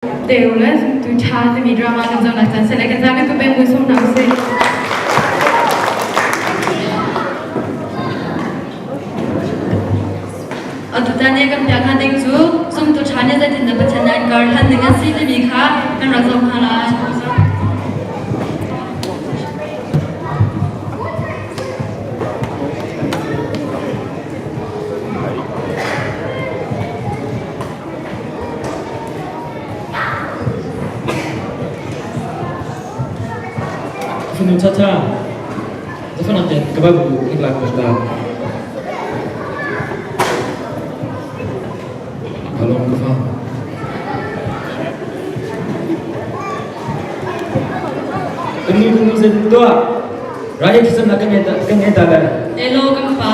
Teu le zumtu ṭha timi drama kan zohnak caan si le kan zapi tu peng sawm hna usih. Atutan i kan piak hnga ding cu zumtu ṭha nih zeitindah Pathian an kar hlan ding a si timi kha kan rak zoh hna lai. Fanu thatha zafana ten ka Bible nik lai ko ta. Kalong ka fa. Kanu kanu zet tua. Raya kisan na kan kan ta le. Elo kan pa.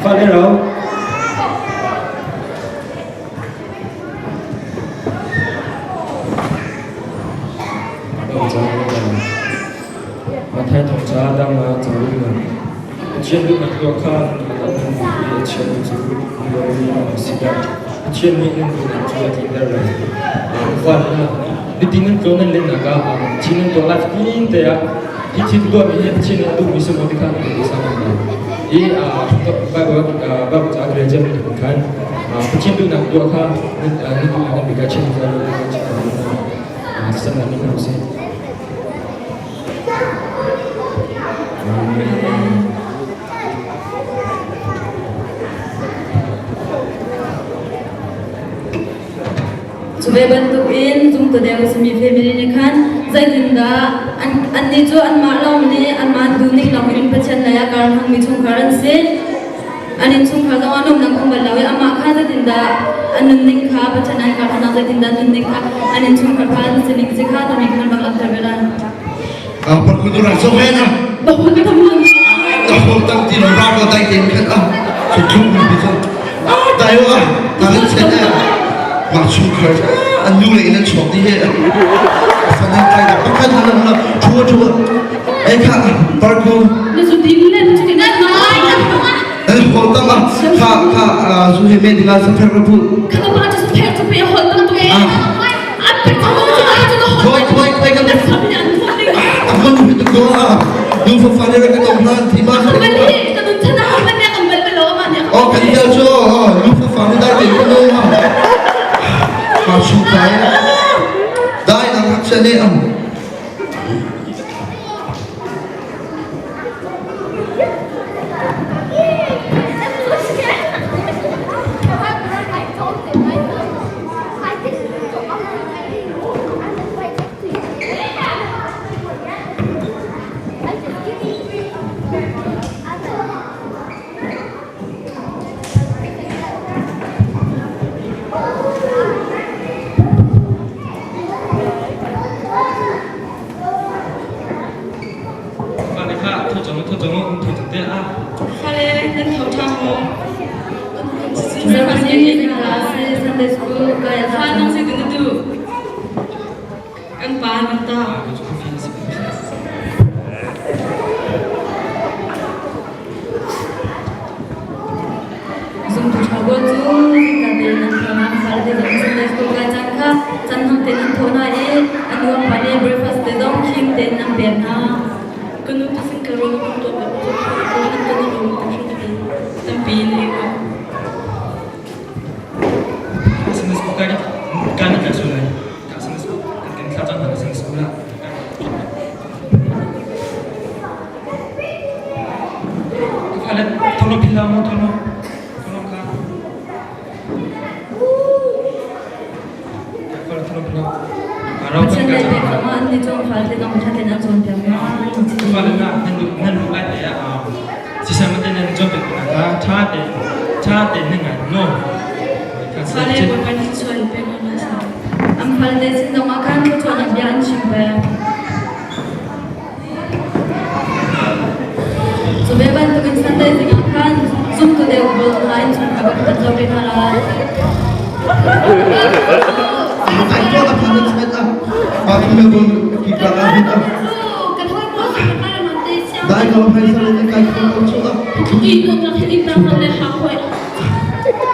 Fa le rau. Matthai thawngṭha dang ah cauk na Pathian duhnak tuah kha nan duh i a chiatmi cu lawmmi a si dah. Pathian nih nan duhnak cu a tlinter lai. Van ah nitin nan tlawn nan lennak ah thil nan tuah lai fatin te ah hi thil tuahmi hi Pathian nih a duhmi si maw ti kha nan duh sang lai. Hi Bible Bible ca rel ciami khan Pathian duhnak tuah kha na duhnak an bika chin zan sannak ni hna usih. Cu ve bantukin zumtu deu simi family nih khan zeitindah annih cu anmah lawng nih anmah duhning lawng in Pathian lei ah kar hmangmi chungkhar an si. An innchungkhar zong ah nuamnak um bal lo i amah kha zeitindah an nunning kha Pathian an karhnak zeitindah nunning kha an innchungkhar kha an sining si kha timi khan rak langhter ve lai. Perkuduran so na. Bahun ka mun. Tahu tang ti lo ra ko dai ten khan ah. So tlung mi bi Ah dai o ah. Ta nan chen eh. Ma chung khar an nu le in an chuak di he. Fanan kai da pakhat han la chua chua. Ei kha parku. Na zu din le na zu din na An hol tam ah kha kha zu he me dinga sa pher pu. Kha ma chu pher chu pe hol tam tu e. Khoi khoi khoi kan Amman hu tu do a du fa fa ne ka tong nan thi ma. Oh kan dia cho lu fa fa ne dai te ko no ma. Ma su kai. Dai nang hak se ne am. Fale kha tho cang u, tho cang u, tho cang te ah. Fale nan tho ṭha maw? Sunday school fa nang si ding tu. Kan pa nan ta. Zumtu ṭha rual cu ka te nan thawhnak fale te zong Sunday school kai caan kha caan hmang tein an thawh hna i a nu an pa nih breakfast te zong khim tein an pek hna. Ka nu te sin ka rawl ka tuah piak cu an kan i lawm tuk hringhran. Tampi in ei ko. Sunday school kai kan kan sulai. Sunday school kan kan thla cang hna Sunday school ah. Fale tholo phila mo tholo tholo kha fale tholo phila Pathian le pek zong ah an ni cawm fale zong ṭhaten an cawnpiak hna. Fale na nan nan lu ai te ah sisang te nan cawn pe ka tha te tha te nan ngai no Fale bawipa nih chuan pek hna seh. An fale te sin zong ah khan thluachuahnak bia an chim peng. Cu ve bantukin Sunday zing ah khan zumtu deuh pawl hna in chungkhar kan kan zoh ve hna lai. Ai ko la phan chet a pa ki me bun ki ka la hun a dai ko phai sa le kai ko ko chu a I ko ka khi ta han le ha khoi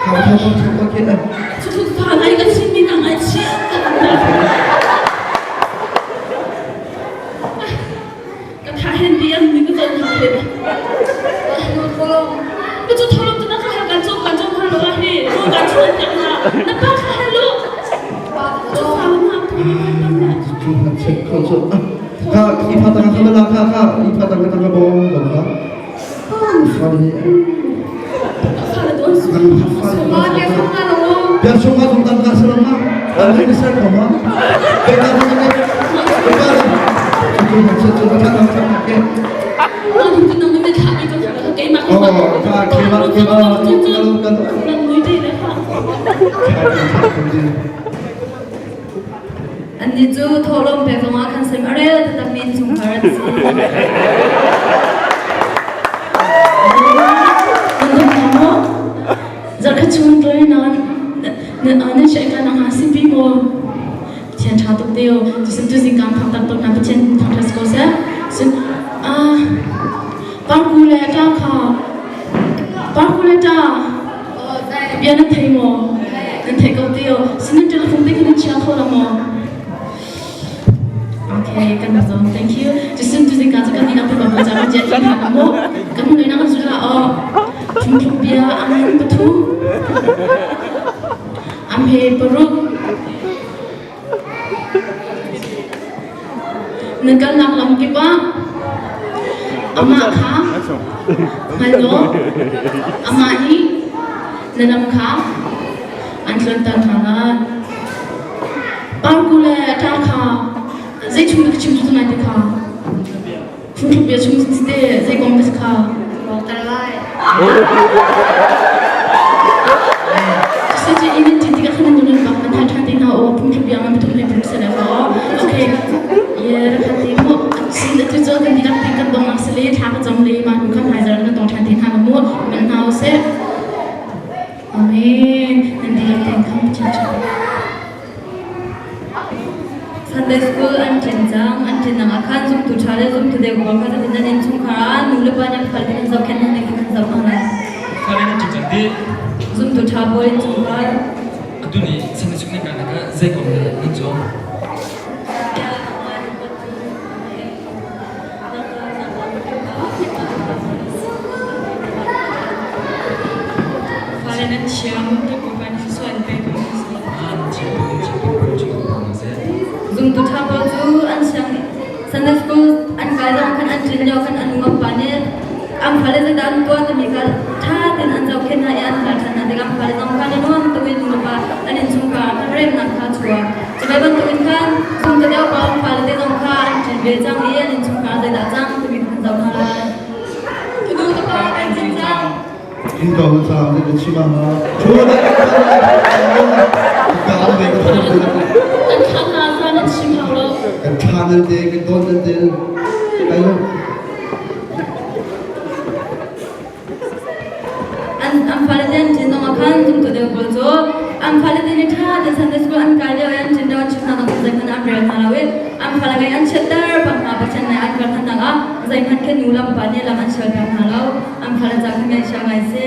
ha ko ko chu ko ke a chu chu ta nai ka chin mi na ngai chi. Kha i pha tang kha bala kha kha i pha tang tang bo bo kha. Biar sunga sung tang ka salam ma. Lalu ni sar ko ma. Beta ko ma. Beta. Chu chu chu chu tang tang ke. Oh, ka kema kema kalau kan. Annih cu thawhlawm pek zongah khan sem a rel taktakmi innchungkhar an si. Zarkhat chung tloi na nan shai ka nang ha sipi mo Pathian tha tuk teo tusin tuzing kam thang tak tuk na Pathian thang thas ko se sin a parku le ta kha parku le ta bia nan thei maw nan thei ko teo sin nan telephone te khan nan chia kho la maw Okay, kan zong thank you. Tusin tuzing ka kan ina pa ba cha jet ha mo kan hun na kan zula o thum thum bia amin pathum amhe paruk Nan kalnak lam kip ah amah kha hngal law amah nih na lam kha an tlunter hna lai. Parku le ṭa kha zei chung ka chim cu nai te kha phungthluk bia chung te zei kong ka si kha Rawkter lai. Sace in tin tikah khan nan bak nan thai than te hna o phungthluk bia man pathum le phung se le ko okay ye rakhat te mo sin atu cho kan dinak te kan dong nak se le thla ka cham le ma nu khan hai zar na tong than te hna mu men hna se amen nan dinak te kham chin chin Sunday school an ṭin cang. An ṭin ah khan zumtu ṭha le zumtu deu pawl kha zeitin nan innchungkhar ah nu le pa nih an fale an zohkhenh hna ning kan zoh hna lai. Fale nan ṭin cang dih. Zumtu ṭha pawl innchungkhar. Atu ni Sunday school nan kai nak ah zei kong dah nan cawng? Fale nan thiam tuk kan suan pe ko. Zumtu ṭha pawl cu an siang Sunday school an kai zong khan an ṭin lio khan an nupa nih an fale zeidah an tuah timi kha ṭha tein an zohkhenh hna i an hngalh ṭhan hna tikah an fale zong kha an i nuam tuk i nulepa an innchungkhar ah khan remnak kha a chuak. Cu ve bantukin khan zumtu deuh pa an fale te zong kha an ṭin ve cang i an innchungkhar zeidah cang timi kha an zoh hna lai. Tudu ka pa kan cin cang. In ko sa ne da chima ha. Chu da ka ka ve ka Kan than na sa nan chim hau lo. Kan than nan te kan don nan te. Ayo. An an fale te an ṭin zong ah khan zumtu deuh pawl cu an fale te nih ṭha tein Sunday school an kai lio i an ṭin lio an chim hna zong zeihmanh an rel hna lo i an fale ngei an chiatter bak hna Pathian nih an kal hna ah zeihmanh khi nu lam pa nih lam an sial piak hna lo an fale ca kha ngaihchia ngai si.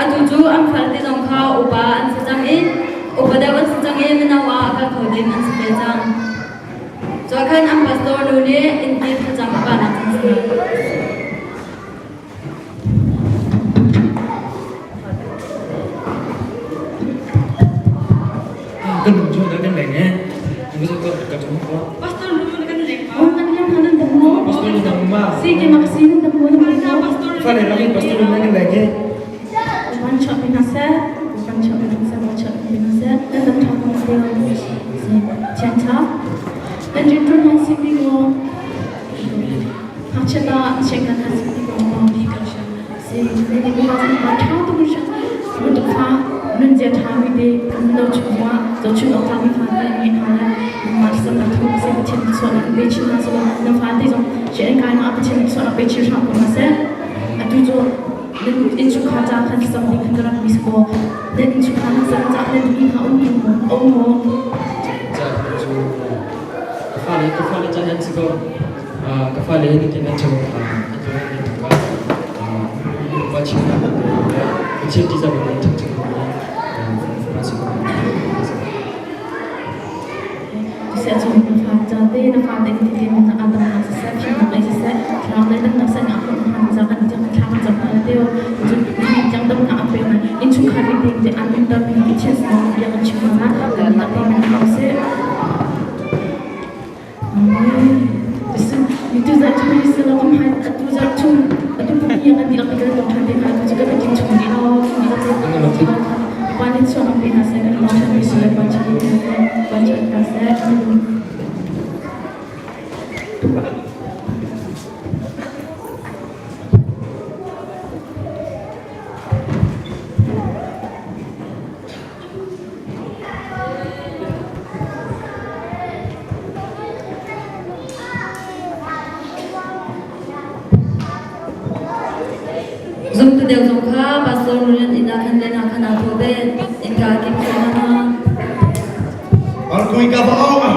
Atu cu an fale te zong kha upa an si cang i upa deuh an si cang i mino ah a kal kho ding an si ve cang. Cun khan an pastor nu nih innpi thlacam a vannak cang si. Kan lung chung kan leng eh. Ka chung ko. Pastor lu kan leng ma. Kan leng ma nan dam mo. Pastor lu dam ma. Si ke ma si nan dam mo nan pastor. Fale lagi pastor lu nan leng eh. Wan chok pina se, wan chok pina se, wan chok pina se. Nan dam tha ko ma si. Chian cha. Nan jin tun nan si pi mo. Ngakchia chekhat a si ti kong kong bi ka hria. Si ne ni ma ma tha tu sha mun tu fa nun zia tha mi te kan lo chu ma zo chu ok mi fa te ni ha la ma sa na thu se chin so na be chin na so na fa te zong che en kai ma pa chin so na be chin sha ko ma se atu jo nan in chu kha cha khan sam ding khan rak mis ko nan in chu kha na sa cha nan ni ha um mo om mo Cha chu ka fale ka fale chan an si ko. Ka fale nitin an chim ma chim na Pathian ti zam in thang chim Seh chung na fa ca te na fa te ti tin na adam na seh phim na ai seh thlam le na seh na ko han za kan jang thlam jam na te o chu ni jang dam na ape na in chung kha ri te an in da mi ki ches na bia kan chim na kan na te na ha se. kan lawm. Zumtu deuh zong kha pastor rian inn ah khan len ah khan aa thawh ve. Innka a kik thluahmah hna. Arkui ka ba au ma.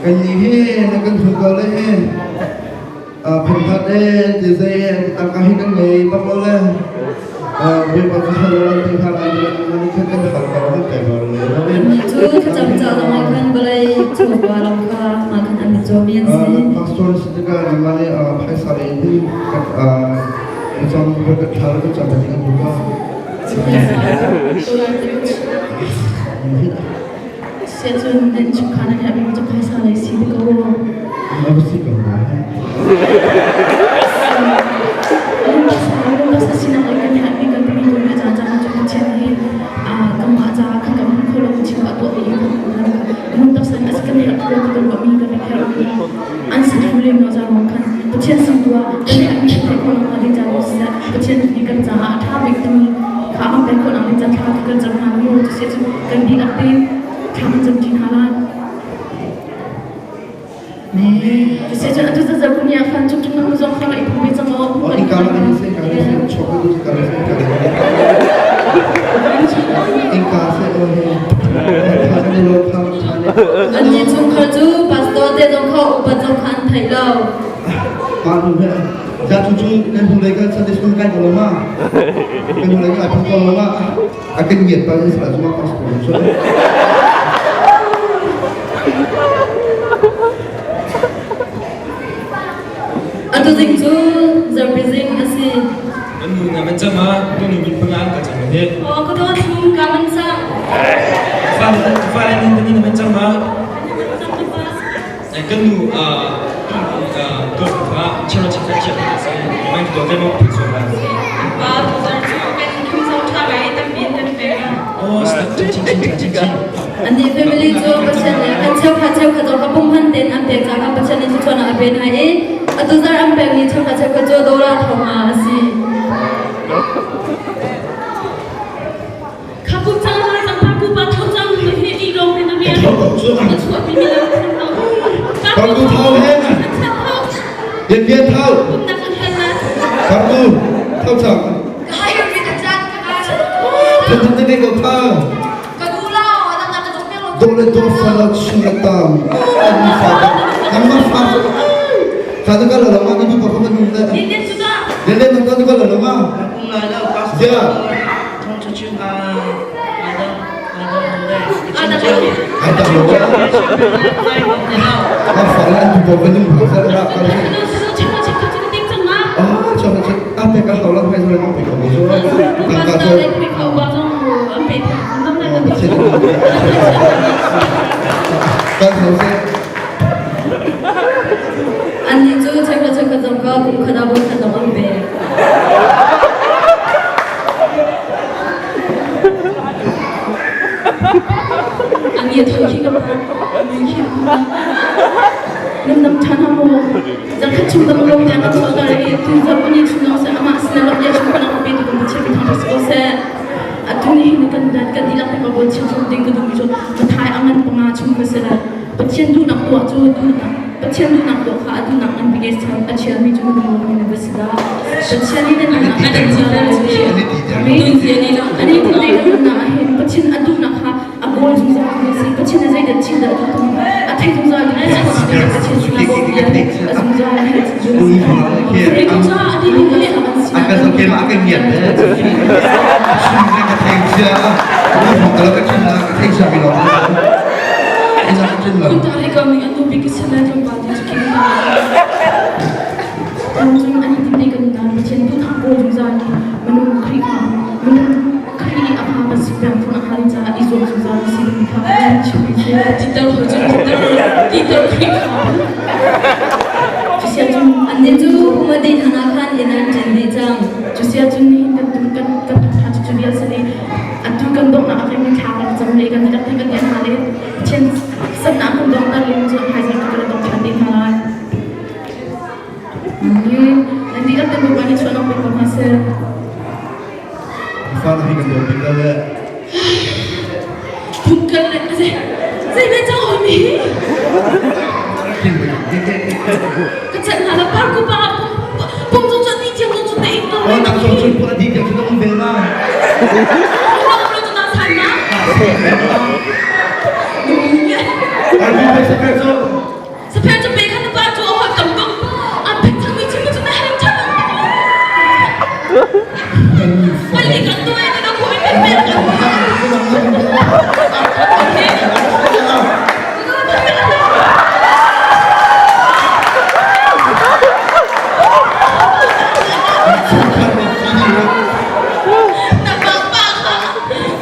Kan ni hi na kan thu ko le hi phunphat e ti zei e tangka hi kan ngei bak lo le vi pa ka halo lan ti kha lai lan ni khan kan hal ko han pe lo le Cu thlacam ca zong ah khan vawlei chawva lawng kha mah khan an i cawmi an si. Pastor si tikah nangmah nih phaisa lei hin cam ka thla ka cam ti kan duh ka. Siacun nan chungkhar nan herhmi cu phaisa lei si ti ko. Si ko na. Lungtak sinak lei kan herhmi kan timi tu nih ca ca cu Pathian hi kanmah ca khan kan hmu kho lo chim ah tuah mi kan lungtak san as kan herh ko ti kan ruahmi kan herhmi an si thu lem lo ca ruang khan Pathian sin tu ah kan herhmi kan theih khawh lo ding ca ruang siseh Pathian nih kan caah a ṭha bik timi kha an pek khawh nak ding ca thla kan cam hna mu cu si cu kan dihlak tein thla kan cam ṭi hna lai. Cusi cun atu zazar ni ah khan cung cung zong kha i phu cang aw. Ikaw lang kasi ikaw kasi chocolate ikaw kasi ikaw ikaw kasi oh he An ni chungkhar cu pastor te zong kha upat zong kha an thei lo. Pa nu he ja chu chu kan hu lei kan Sunday school kai ko lo ma kan hu lei kan phu ko lo ma a kan ngiat pa ni sa zuma pastor so Atu zing cu zarpi zing a si. Nan nu na man cama tu nu min pangan ka cang he. Oh, ka to thum ka man sang. Fa fa le nin ni man cama. Kan nu a tu fa chero chakha chak se man to te mo phu so ba. Pa tu zar cu kan thum zo tha ngai tampi kan pe. Oh, stop chin chin chin chin chin. An nih family cu Pathian nih an cheukhat cheukhat zong kha pumhman tein an pek caah Pathian nih thluachuahnak a pe hna i atu zarh an pekmi cheukhat cheukhat cu dollar thong a si. Kha kum cang lai cang pa ku pa tho cang ni hi i lawng ni na rian. Na chuah pi mi lang thang lo. Par ku thau he. Bian bian thau. Kum nak an hal na. Par ku thau chang. Ka. Pathian na ngei ko kha. Ka duh lo, adang na ka duh piak lo. Dawh le dawh fa lo chung le tam. An fa nangmah fa cu ka na ka lo lo ma na duh pa ka nu le. Din cu ta. Le le nang ka na ka lo lo ma. Um lai lo pastor. Yeah. Thong chu chim a adang adang le. Adang lo. Adang lo. Ma fa la an duh pa ka nu pa ka ra ka. Ah, cho cho a pe ka hau la mai zo le pe ka mo zo. Ka ka zo. Kan hau se. Annih cu cheukhat cheukhat zong kha kum khat ah voikhat lawng an pe. Ani a tho khi ka phan. Khi Nam ṭhan ha mu. Zakhat chung dam lo tiang ka chuah ka i tu zarhpini chung lawng seh amah sin ah lawmh chung kan pe tu kan Pathian mi thang si ko seh. Atu ni hin kan dat kan dihlak te ka bawi chim chung ding ka duh mi cu Mathai a ngan panga chung ka si lai. Pathian duhnak tuah cu duhnak Pathian duhnak tuah kha a duhnak ngan bik a chiah mi cu na lung in va si dah. Pathian nih nan duhnak a kan Ani thil te kan duhnak ah hin Pathian a duhnak kha a kawl zungzal mi si Pathian nih zeidah chim dah a duh tung a thei zungzal mi Pathian sinah a zungzal A kan zoh ma a kan ngiat le chung le ka thei sia a phong ka ka chin la ka thei sia mi lo ka chin lo Tari kami anu bi kisana jumpa di cikin Cun an i timh kan hna Pathian tu thang kawl zungzal ni minung Khrihfa minung Khrih nih a fa kan si peng phun a hal caah i zuam zungzal si ding kha kan chim mi si. Titer ho cun titer titer Khrihfa. Cusia cun Annih cu umadi hna khan inn an ṭin dih cang. Cusia cun nihin kan tu kan kan thawngṭha cu cu vial si i atu kan donghnak a kan thla kan cam le kan rak kan kan hna le Pathian sannak kan dong tar le cu hmaizarh kan dong ṭhan te hna lai. Nan dihlak te Bawipa nih chuahnak pe ko hna seh. Fa na hi kan dawt bik le. Phungkan le zei zei ve cang hoi mi. Ka chan hna la par ku pa pum cung cun ni thiam cung cun na ing ko. Oh, nang cung cun pu adi tiang cun um ve ma. Ro ro tu na san na. Arbi pe sa pe cu. Sapher cu pe kha na pa cu a holh tam tuk. An pek cang mi chim cu na herh cang. Pali kan tu ai na ko in pe kan. Na pa pa kha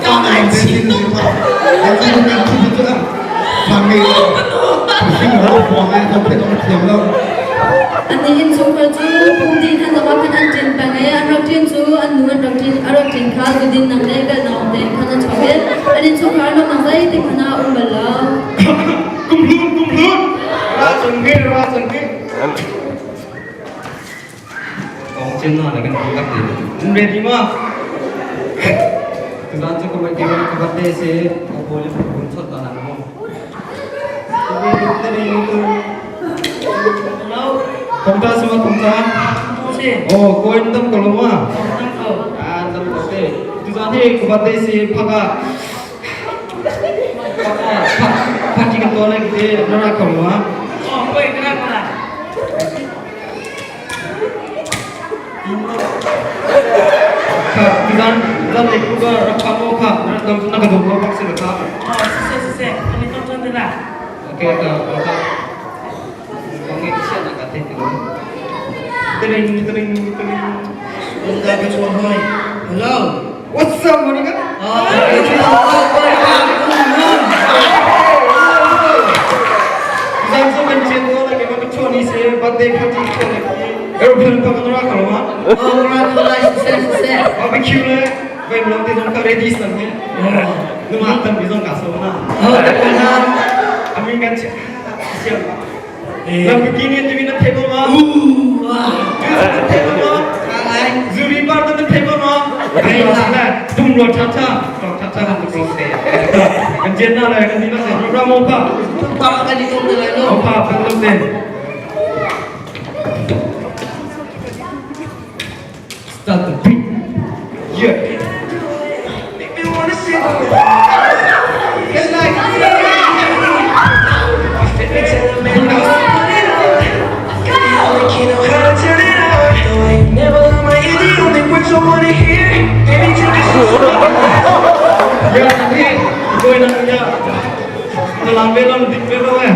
ka ngai chin tuk. Annih innchungkhar cu phungdi khan zongah khan an ṭin peng i an rak ṭin cu an nu an rak ṭin a rak ṭin kha zudinnak le velhnak tein khan a chuak i an innchungkhar lawmhnak zeitik hmanh ah a um bal lo. Kumhlun kumhlun ra cang ke ra cang ke Kong chen na kan tak te. Ready ma? Tuzan cu ka birthday ka birthday si ka hawi le phun chot ta na mo. Kongta sima kongta. Oh, koin tam ko lo ma. Ah, tam ko te. Tuzan hi ka birthday si phaka. Phaka phati kan to lai te na ra ko ma. Oh, koi kena ko la. Kha zan le ku ka rak pha mo kha na na ka dom lo bak si kha. Oh, sise sise, kami tong chon la. Okay ka ka. Kong ngi sia na ka te ti lo. Tring tring tring. Unda ka chuang hoi. Hello. What's up Monica? Oh, Zan so kan chen to la ke ma choni se birthday party choni. Aeroplane pa kan ra ko ma. Oh, ra ko la sise sise. Barbecue le vai mong te zong ka ready sang he. Numa tam bi zong ka so na. Oh, ta ko na. Amin kan che siam. Lamborghini tu na thei ma. Tu thei ma. Zuri bar tu thei ma. Ai la tum lo cha cha cha cha han tu te. Kan jen na le kan ni na se ra mo pa. Pa kan ni tong de lai lo. Pa kan lo te. Start the beat. Yeah. don't wanna hear. Baby, take a Ya, ini gue nanya. Kalau belum di belum eh.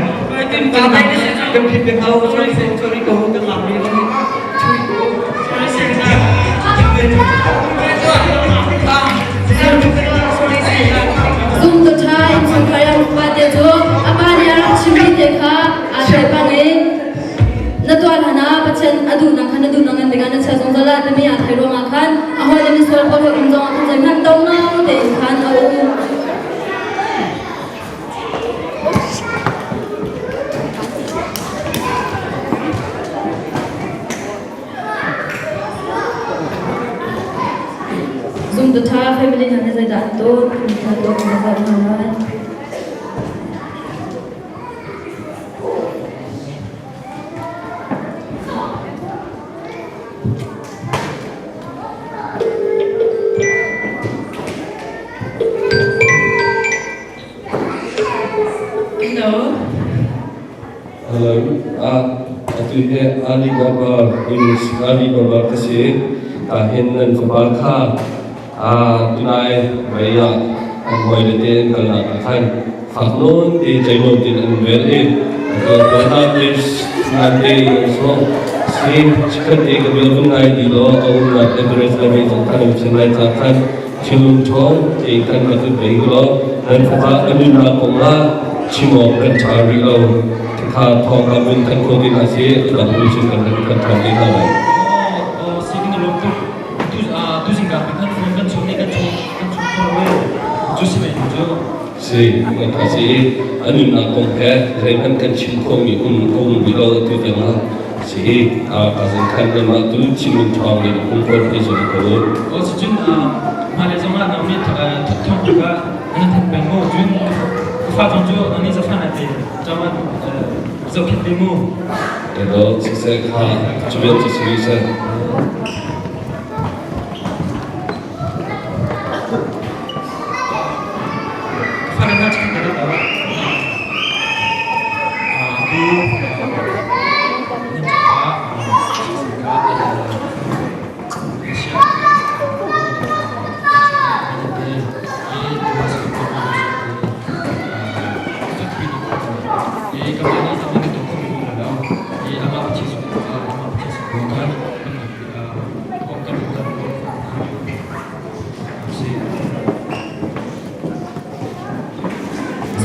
Kan kita tahu sorry sorry kau kan lambe lo. Zumtu ṭha innchungkhar i a upa te cu a pa nih a rak chimmi te kha aa theih bang i na tuah hlan ah Pathian a duhnak kha na duhnak ngan tikah na chia zungzal ah timi aa theih ruangah khan a hawile misual pawl he um zongah khan zeihmanh do lo tein khan a um. Zumtu ṭha family hna nih zeidah an tuah? Thil tuah kan zoh hna lai. Hello. Hello. Atu hi Alibaba English Alibaba ka si. Kahin nan fapa kha tunai mei ah an hawile te an kalnak ah khan fak nawn te chei nawn tin an vel i atu please nan te so si chikhat te ka bel vun ngai di lo a umnak address le mei zong khan um sin lai ca khan thinlung ṭhawng tein khan ka tut ve law nan fapa a nunnak kong ah chim awk kan ṭha rih lo. Kha thawng ka vun thanh khawh ti hna si dang mi cun kan kan ṭhawng ti hna lai. Si kan lawm tuk. Tu zing ka kan phone kan chung kan chung kan chung kho we. Cu si mai cu. Si kan tha si a nunnak kong he zeihmanh kan chim khomi um um rih lo tu tiang ah si a ka zin khan kanmah tu thinlung ṭhawng in um ko hi zum ko. O si cun hmailei zong ah nangmi thong ka nan that peng mu cun fa zong cu ani zafa na te chaman zohkhet te mu. Elo siseh kha cu vialte si seh.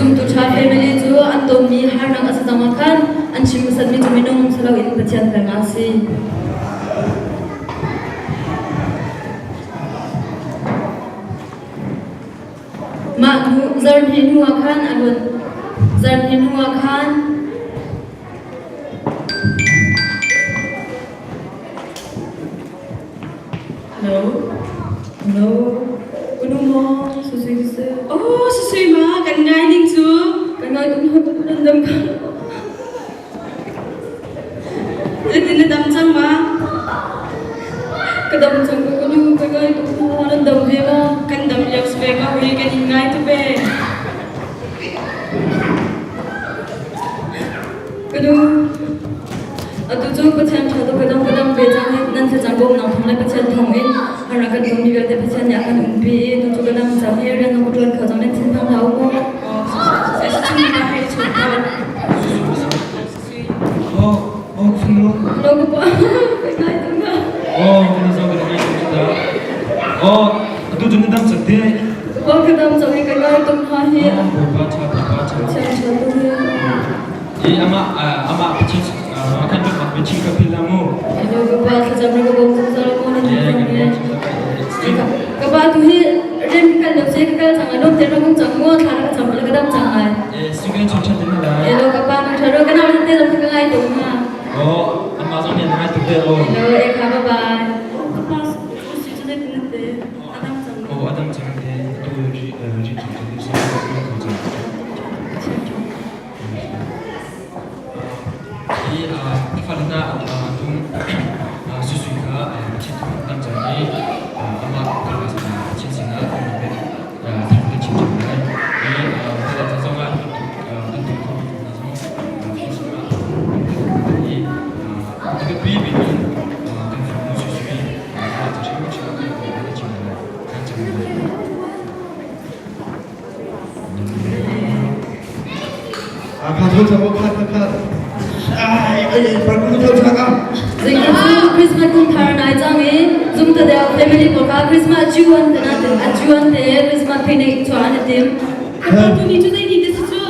Zumtu ṭha family cu an tonmi harnak a si zongah khan an chim hmasatmi cu minung si loin Pathian peng ah a si. Mah hnu zarhhnih hnu ah khan a luan. Zarhhnih hnu ah khan Hello. Hello. Unu maw? Susui si. Oh, susui ma kan ngai ning cu. Kan ngai tum nan dam ka. Zeitin na dam cang ma? Ka dam cang ko ka nu ka ngai tuk mu nan dam ve ma? Kan dam lio si ve ko hi kan in ngai tu ve. Ka nu atu cu Pathian ṭha tuk ka dam ka dam ve cang i nan thlacam bawmnak thawng le Pathian thawng in har kan tonmi vialte Pathian nih a kan umpi i tu cu ka dam cang hi rian ka ṭuan kho cang nan thinphang hlah u mu. Oh, oh, fanu. Hello ka pa. Ka ngai tuk na. Oh, kan zo kan ngai tuk ta. Oh, atu cu na dam cak te. Ka pa ka dam cang i ka ngai tuk hna hi. Oh, Bawipa ṭha, Bawipa ṭha. Pathian ṭha tuk hi. I ama ama Pathian kan rak biachim ka phil la mu. Hello ka pa thlacam ra ka bawm zungzal mu nan Yeah, kan thinphang bawm hi. Ka pa tu hi rian ka kal lo se ka kal cang ai lawm te ra kung cang mu thla ra ka cam la ka dam cang ai. Eh, sungin chung ṭhan din la. Hello ka pa nang ṭha ro ka nau te zong ka ngai tuk ha. Oh, ama zong nih ngai tuk ve oh. Hello e kha bye bye. Ka pa si cu zeitin na te? Adam cang. Oh, Adam cang te tu ri ri tu tu si ko cang. Hi fale hna tung susui kha Pathian thawng kan cang i amah Pathian sinah kan thang kan chim ṭhan lai. Hi fale ca zongah kan tung kho hna zong Pathian sinah kan i a biapi bik in kan fanu susui amah ca hrimhrim kan. Tho chang kha kha kha. Ai ai parku tho chang ah. Zeitin cu Christmas kum thar nai cang i zumtu deuh family pawl kha Christmas cu an te a cu an te Christmas picnic chuah an i tim. Ka tu ni cu zei ni te si cu?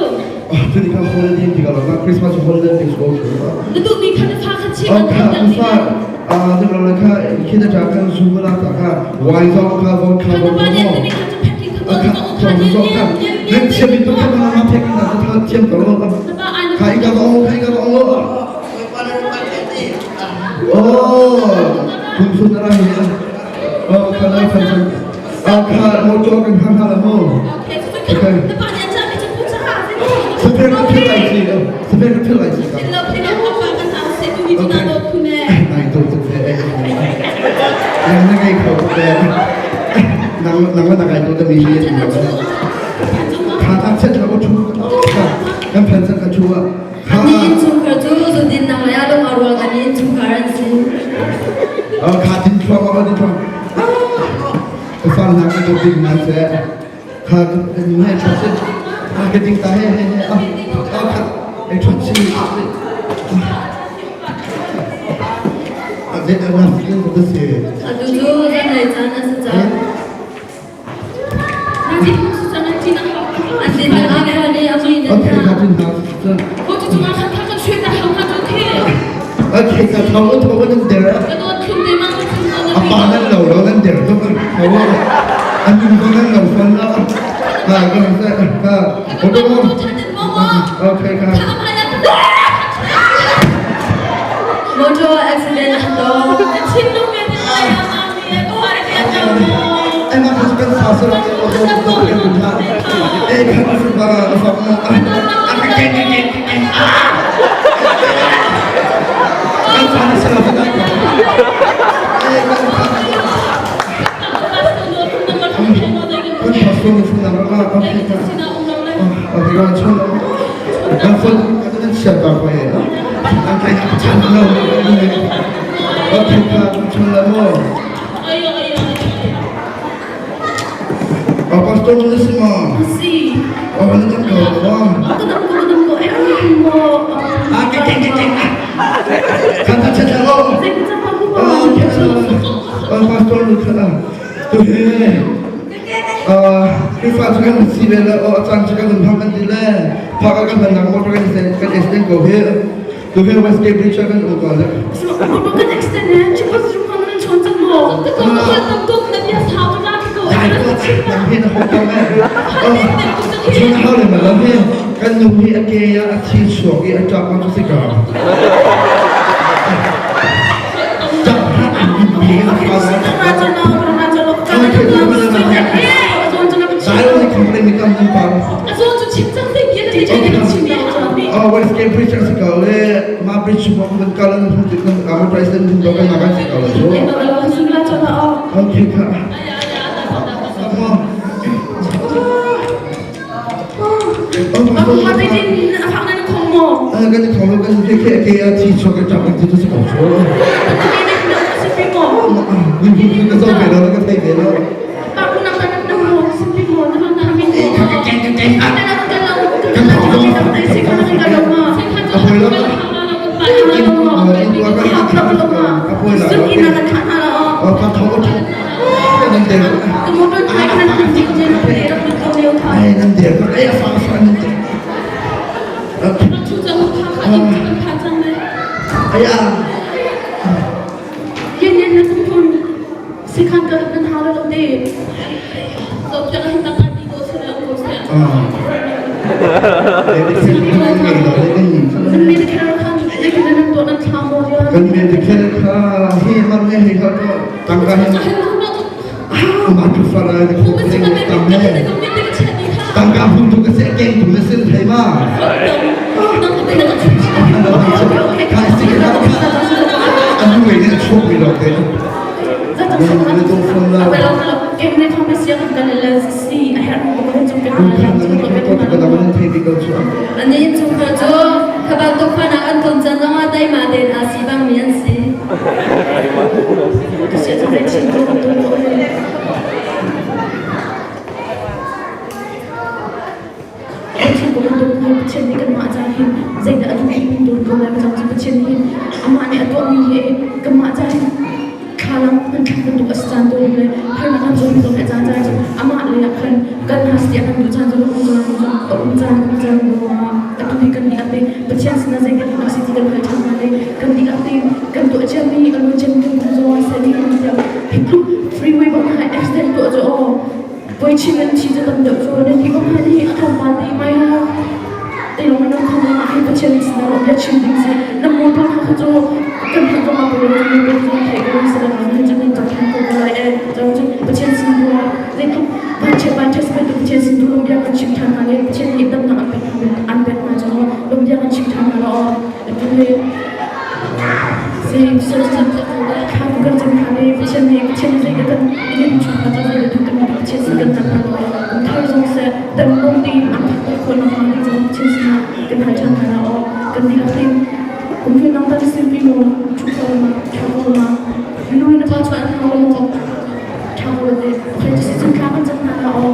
Tu ni kha holiday ti ka lo Christmas holiday ti ko chu. Na tu ni kha na fa kha chi kan kha na fa a na lo kha khi na ta kan zu la ta kha wai zong kha von kha von kha na kha chu packing kha ko ko kha ni ni ni chiam to kha na ma packing na tha thiam ko lo kha i ka o kha i ka o oh kun sun ra hi oh kha na kha kha mo cho kan kha kha la mo okay Sipher ka phil lai chi sipher ka phil lai chi ka nai to tu fe nang na ngai kho te nang nang na ngai to te mi hi kha ta chet la ko chu kan phan chan ka chu a Ani innchungkhar cu zudin nang le alung a rual kan innchungkhar an si. Kha tin thuang a tin thuang. Ka far na ka dawt ding nan se. Kha ka nu he tha se. Ka ding ta he he he. Ah kha e tha chi. A de na si ko se. Atu cu zanlei caan a si cang. Okay, ka tin ha. Okay, ka thau thau nan der. Apa nan lo lo nan der to kan thau. An nu ko nan lo fon la. Ha ka ka. Okay ka. Motor accident to. Pastor na si ma. Si. Oh, ano nang ko? Ako nang ko nang ko eh ano mo. Ah, ke ke ke ke. Kata cha lo. Oh, ke Oh, pastor lu kha. Tu he. Ah, ki fa chu kan si le la oh chan chu kan phang kan di le. Pha ka kan nang mo kan se kan extend ko he. Tu he West Cambridge kan u ko le. So, mo kan extend eh. Chu pas chu kan nan chon chang mo. Ko ko tam tuk na bia sa ko la ko. 大哥，两边的红光哎，哦，穿好了嘛，老妹，กันนุ่มที่อเกียอาชีสวกอีอาจารย์มันจะสิกาจับพระอันนี้เอาสายเราของเล่นมีกำลังปังอ๋อวันสเกมบริดจ์สิกาเลยมาบริดจ์มันมันกาลังพูดถึงอามาไพรซ์ถึงดอกกันมากันสิกาเลยโอเคค่ะ 跟你讨论跟你 K K 啊，提出个账目，这就是搞错了。你你个照片了，那个太别了。哎，那点，哎呀，放放那点。哎呀！kan medical kha hi man nge hi kha ko tangka hi ma tu fara ni ko tam ne tangka phun tu ka se keng tu ne sin thai ma อันนี้เนี่ยช่วงมีดอกเตมันต้องฟังเรา อันนี้ชุมชนจูขบันตุกพนักอันทนจันทร์ว่าได้มาเดินอาศีบางมีอันสี hin zeidah a duh timi tawn ko lai macang cu Pathian nih hin amah nih a tuahmi hi kanmah ca hin thlalang hmanthlak bantuk a si caan tawn le harnak kan cawn zong le caan caan cu amah le ah khan kan has tiah kan duh caan zong um caan a um caan um caan ruangah atu hi kan dihlak te Pathian sinah zeitin a si ti kan hal ṭhan hna le kan dihlak te kan tuah ciami a luan ciami kan kum zong ah seh kan tiah hi tluk freeway bang ha accident tuah cu aw voi chin an thi cu tam deuh cu nan hi bang han hi a tlawmpal te mai ha te lawng nan khong ma hi Pathian sinah bia chim ding si na motor kha cu kan hak ko ma ko lo cu mi pe thei ko si lang nan cu nan cak ko ko lai e cun Pathian sin tu ah zeitluk vanchiat vanchiat spe tu Pathian sin tu lung bia kan chim ṭhan hna le Pathian nih damnak an pek an pek hna cu lung bia kan chim ṭhan hna lo atu le si thla kan cam hna le Pathian nih Pathian nih zei kan in chung hna cu zei kan Pathian sin kan cam hna lo thar zong seh dam lung tein an thak khawh nakhnga ding zong Pathian sinah kan hal ṭhan hna lo kan dihlak tein kum hlun nang tan sin pi mo thu ko ma tha ko ma nu na pa chuan hau mo tha ko te okay si cun thla kan cam hna la aw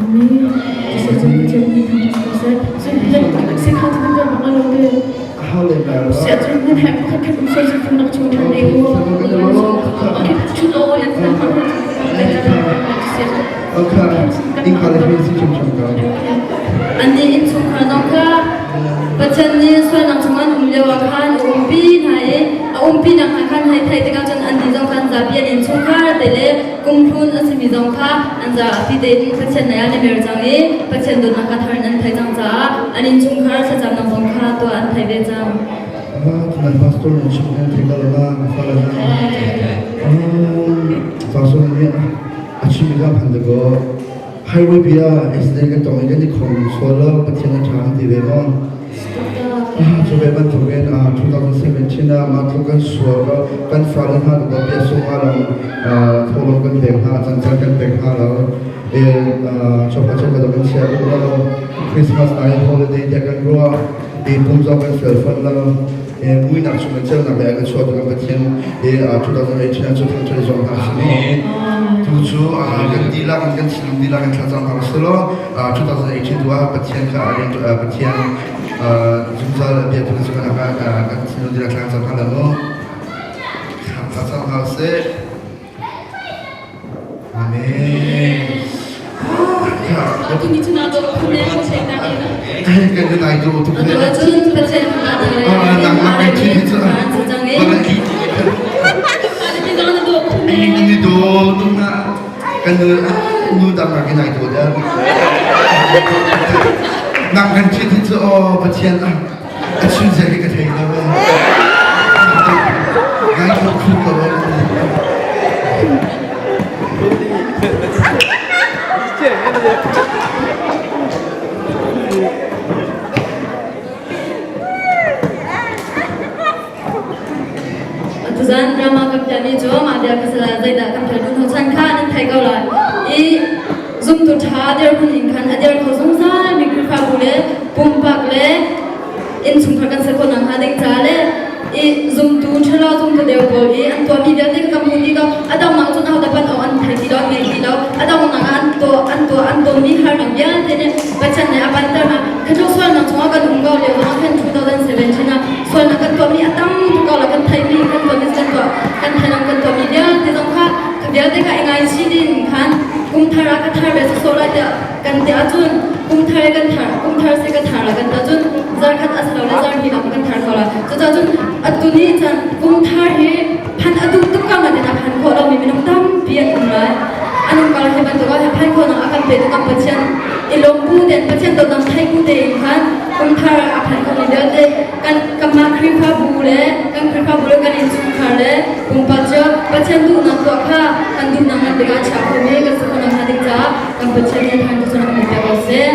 Amen si cun Pathian nih thang ko seh cun si kha cun kan bang lo te si cun nan he pakhat khat um soi si nak chung than ne u okay chun o yan Annih innchungkhar zong kha Pathian nih sualnak chung an um lioah khan a umpi hna i a umpinak hna khan hei theih tikah cun annih zong khan zapi an innchungkhar te le kumhlun a simi zong kha an zapi tein Pathian lei ah an i mer cang i Pathian dawtnak kha thar in an thei cang caah an innchungkhar thlacamnak zong kha tuah an thei ve cang. Nan pastor nan chim nan thei ko la fale na pastor nih a chim ka phan de ko highway bia accident kan tong i kan i khong sual lo Pathian a ṭha ti ve maw cu ve bantukin 2017 ah mah tluk kan sual ko kan fale hna ko bia sung ah long tholong kan pek hna cangcar kan pek hna lo e chokha chokha kan chia lo Christmas nai holiday tiah kan ruah i pum zong kan fel fon lo muinak chung in ceunak le kan chuah kan Pathian i 2018 cu thangṭhat zong hna si mu tu cu kan dihlak in kan thinlung dihlak in thlacam hna usih law 2018 tu ah Pathian kha Pathian zungzal bia tu kan kan thinlung dihlak thlacam hna mu thlacam hna usih Amen. Kan nai do tu Atu ahcun Pathian nang kai thi chu ni do tu na kan nu dang ka nai do da nang kan thi thi chu o Pathian a a chun zia hi ka thei lo ngai ko khu ko Tuzan drama kan piahmi cu mah bia ka sala zeidah kan phel dun chan kha nan thei ko lai. I zumtu ṭha dirhmun in khan a dir kho zungzal mi Khrihfabu le pumpak le innchungkhar kan ser khawh nakhnga ding ca le i zumtu ṭhalo zumtu deu pawl i an tuahmi vialte kha kan hmuh dih ko. A donghnak cun ahodah pan awk an thei ti lo, an ngei ti lo. A donghnak ah an tuah an tuah an tonmi harnak vialte nih Pathian nih a panter hna. Khatluk sualnak chungah kan um ko lio zongah khan 2017 ah sualnak kan tuahmi a tam tuk ko la kan theihmi kan tuahmi kan tuah kan theihnak kan tuahmi vialte zong kha kha vialte kha i ngaichih ding khan kum thar ah ka thar ve sawsawh lai tiah kan ti ahcun kum thar kan thar kum thar si ka thar la kan ti ahcun zarkhat a si lo le zarhnih ah kan thar kho la cucaah cun atu ni chan kum thar hi phan a duh tuk ko nain a phan khawh lomi minung tampi an um lai an um ko hi bantuk ah phan khawhnak a kan petu kan Pathian i lawm bu tein Pathian dawtnak thei bu tein khan kum thar a phan khomi vialte kan kanmah Khrihfabu le kan Khrihfabu le kan innchungkhar le pumpak cio Pathian duhnak tuah kha kan duhnak ngan bik ah chia khomi kan si khawhnak hnga ding caah kan Pathian nih than cu kan pe ko seh.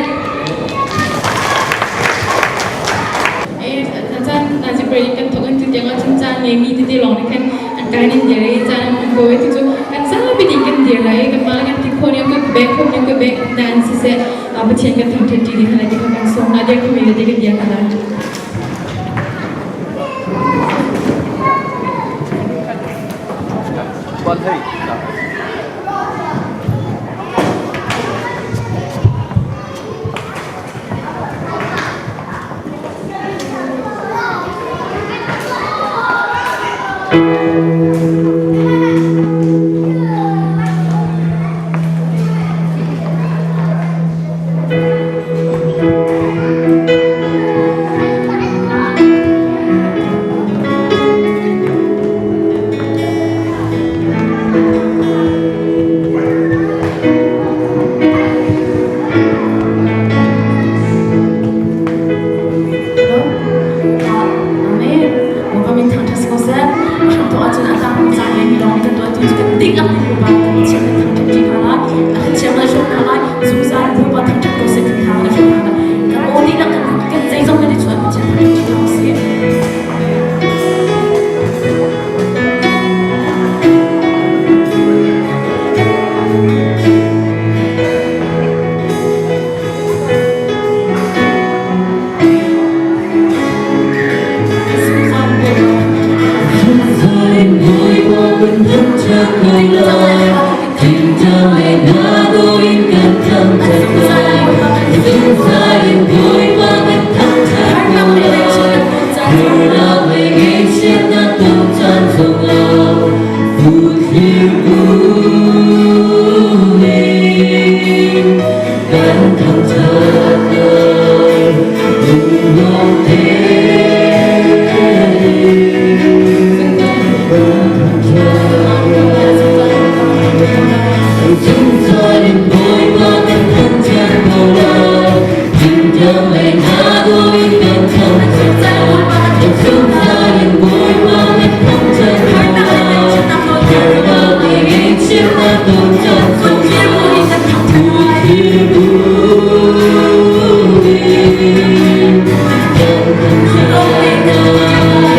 Caan nazi kan thok in tu tiang ah cun caan ngeimi tete lawng nih khan an kai nin dir i caan an ko i tu cu kan zapi ding kan dir lai kan mah kan ti khawh ning kan bek khawh ning kan bek nan siseh Pathian kan thangṭhat ṭi ding khan ti kan sawm na dir khomi le kan dir hna lai. ko lai. Tingtang le hna in kan thangṭhat lai. Zungzal in Bawipa kan thangṭhat ko lai. Harnak le ngaihchiatnak ton caan zongah Thlir buin kan thangṭhat lai. Lunglawm tein kan thangṭhat lai. Zungzal in Bawipa kan thangṭhat ko lai. Tingtang le hna in kan thangṭhat lai. Zungzal in Bawipa kan thangṭhat ko lai. Harnak le ngaihchiatnak ton caan zongah Thlir buin kan thangṭhat lai. Lunglawm tein kan thangṭhat lai.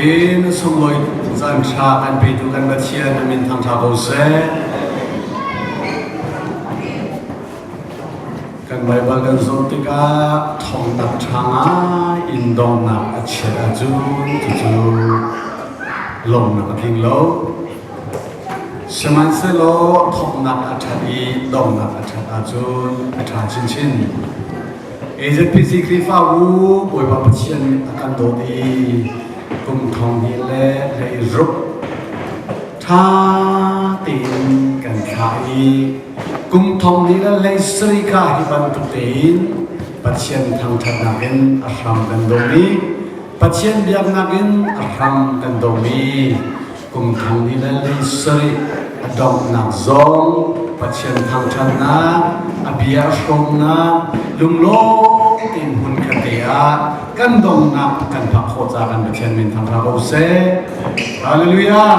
bantukin sunglawi caan ṭha kan petu kan Pathian a min thangṭha ko seh. Kan Baibal kan zoh tikah thawngnak ṭha ngai in donghnak a chiat ahcun cucu lawmhnak a tling lo. Sihmanhsehlaw thawknak a ṭhat i donghnak a ṭhat ahcun a ṭha chinchin. AZPC Khrihfabu Bawipa Pathian nih a kan dawt i kum thong hnih le hlei ruk ṭha tein kan thlah i kum thong hnih le hlei sarih kha hi bantuk tein Pathian thangṭhatnak in a hram kan dawm i Pathian biaknak in a hram kan dawm i kum thong hnih le hlei sarih a donghnak zong Pathian thangṭhatnak, a bia hrawmnak, lunglawm tein hmun khat te ah kan donghnak kan phak khawh caah kan Pathian min thangṭha ko seh. Hallelujah!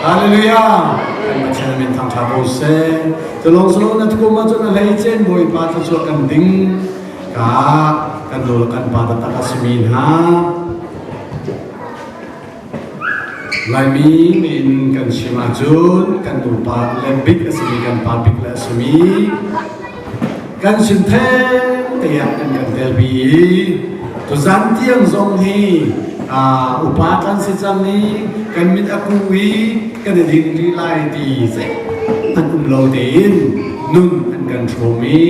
Hallelujah! Kan Pathian min thangṭha ko seh. Culong solo na thukum ahcun a hleicen Bawipa thluachuah kan ding ka kan nawl kan pa taktak a simi hna. Laimi nih kan chim ahcun kan nupa le bik a simi kan pa bik le a simi kan sin theng te ah kan kan telpi i tuzan tiang zong hi upa kan si cang i kan mit a ku i kan i ding rih lai ti zeihmanh um lo tein nun an kan hrawm i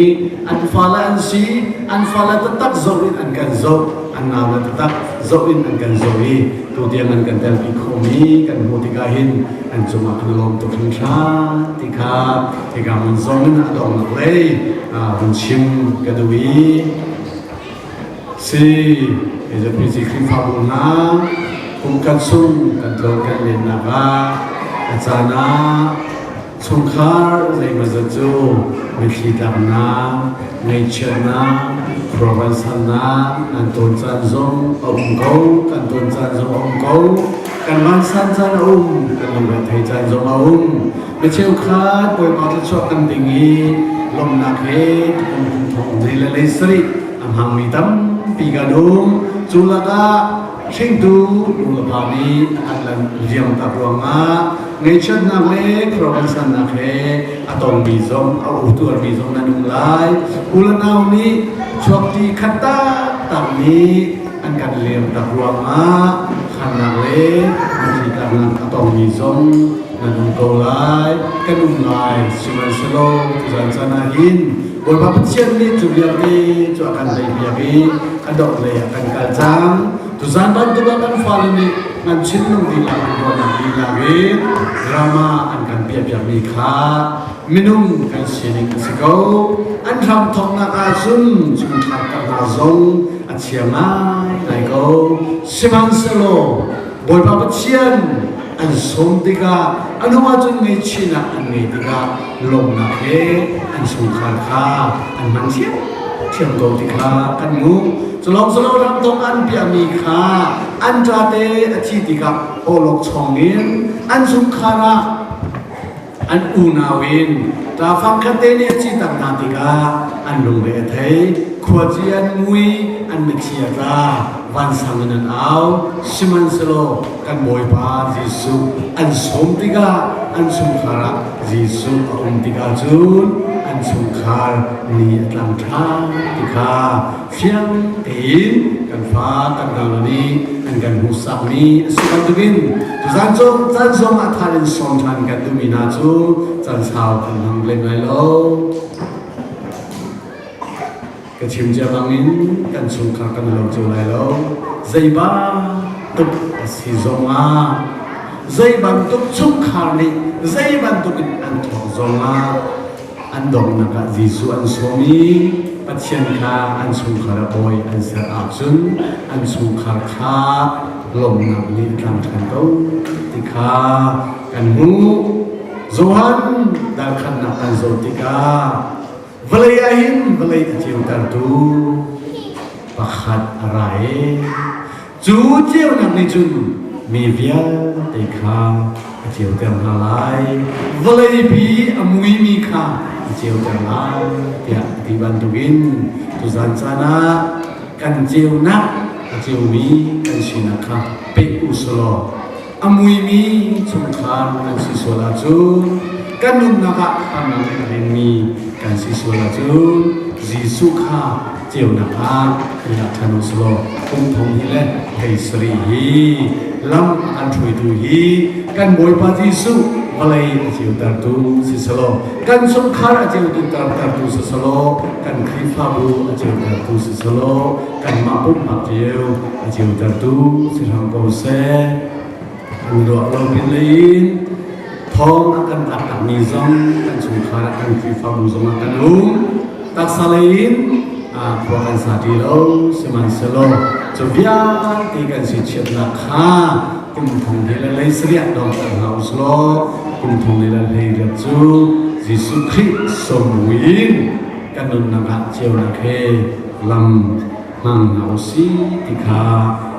an fale an si an fale taktak zoh in an kan zoh an nau le taktak zoh in an kan zoh i tutiang an kan telpi khomi kan hmuh tikah hin an cungah kan lawm tuk hringhran ti kha hika hmun zong in a donghnak lei vun chim ka duh i si AZPC Khrihfabu hna kum khat chung kan tlawn kan lennak ah a caan ah Chungkhar zeimawzat cu mitthli tlaknak, ngaihchiatnak, khuaruahsannak nan tawn caan zong a um ko, kan tawn caan zong a um ko, kan vansan caan a um, kan lungre caan zong a um. Mi cheukhat Bawipa thluachuah kan ding i lawmhnak he kum thong zei le lei sarih a hmangmi tampi kan um. Cu lakah Hringtu nulepa nih an lan liam tak ruangah ngaihchiatnak le khuaruahsannak he a tongmi zong a utuarmi zong nan um lai. U le nau nih chuakṭi khat taktak nih an kan liam tak ruangah khannak le mitthli a tongmi zong nan um ko lai. Kan um lai. Sihmanhsehlaw tuzan caan ah hin Bawipa Pathian nih cu vialte cu a kan leipiak i a doh lei ah kan kal cang. Tuzan bantuk ah kan fale nih nan thinlung dihlak an ruahnak dihlak in drama an kan piahpiakmi kha minung kan sining a si ko. An hram thawknak ahcun chungkhar ka hna zong a chia ngaingai ko. Sihmanhsehlaw Bawipa Pathian an sawm tikah a hnu ahcun ngaihchihnak an ngei tikah lawmhnak he an chungkhar kha an hman thiamthiam ko ti kha kan hmuh. Culawng silo ramtong an piahmi kha an ṭate a thi tikah awlokchong in an chungkhar ah an unau in ṭafang khatte nih a citak hna tikah an lungre a thei. Khuaci an mui, an mitthli a tla, vansang in an au. Sihmanhsehlaw kan Bawipa Jesuh an sawm tikah an chungkhar ah Jesuh a um tikah cun an chungkhar ni a tlang ṭhan ti kha fiang tein kan fa kan nau nih an kan hmuhsakmi a si bantukin tuzan caan zong ah thar in sawm ṭhan kan duhmi hna cu caan sau kan hmang lem lai lo. Ka chim cia bangin kan chungkhar kan lo cio lai lo. Zei bantuk a si zongah zei bantuk chungkhar nih zei bantuk in an thawk zongah an donghnak ah Jesuh an sawm i Pathian kha an chungkhar a bawi an ser ahcun an chungkhar kha lawmhnak nih a tlang ṭhan ko ti kha kan hmuh. Johan dalkhatnak kan zoh tikah vawlei ah hin vawlei a ceutertu pakhat a ra i Cu ceunak nih cun mi vialte kha a ceuter hna lai. Vawleipi a muimi kha a ceuter lai tiah a ti bantukin tuzan caan ah kan ceunak a ceumi kan sinak kha. peh u selaw a muimi chungkhar kan si sual ahcun kan nunnak ah harnak a rinmi kan si sual ahcun Jesuh kha ceunak ah i lak ṭhan u selaw kum thong hi le hlei sarih hi lam a kan hruaitu hi kan Bawipa Jesuh vawlei a ceutertu si selaw kan chungkhar a ceutertu si selaw kan Khrihfabu a ceutertu si selaw kanmah pumpak cio a ceutertu si hram ko seh. An ruah lo pin lei in thawng a kan tlaktakmi zong kan chungkhar ah kan Khrihfabu zong ah kan um. Taksa lei in khua kan sa ṭi lo, sihmanhsehlaw cu vialte kan si chiatnak kha kum thong he le lei sarih dong ter hna usilaw kum thong le hlei riat cu Jesuh Khrih sawm buin kan nunnak ah ceunak he lam hmang hna usih ti kha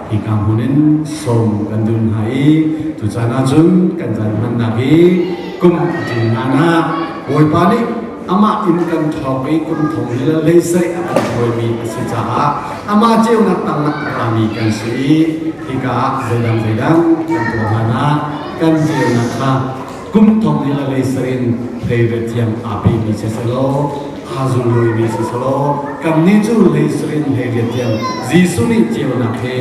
hika hmun in sawm kan duh hna i tucaan ahcun kan caan hmannak hi kum a tling hlan ah Bawipa nih amah in kan thawk i kum thong hi le leisarih a kan hruaimi a si caah amah ceunak tangah a rami kan si i hika ah zeidang zeidang kan tuah hlan ah kan ceunak kha kum thong hi le leisarih in hleiriat thiang aa pemi si selaw aa zungluimi si selaw kannih cu leisarih in hleiriat tiang Jesuh nih ceunak he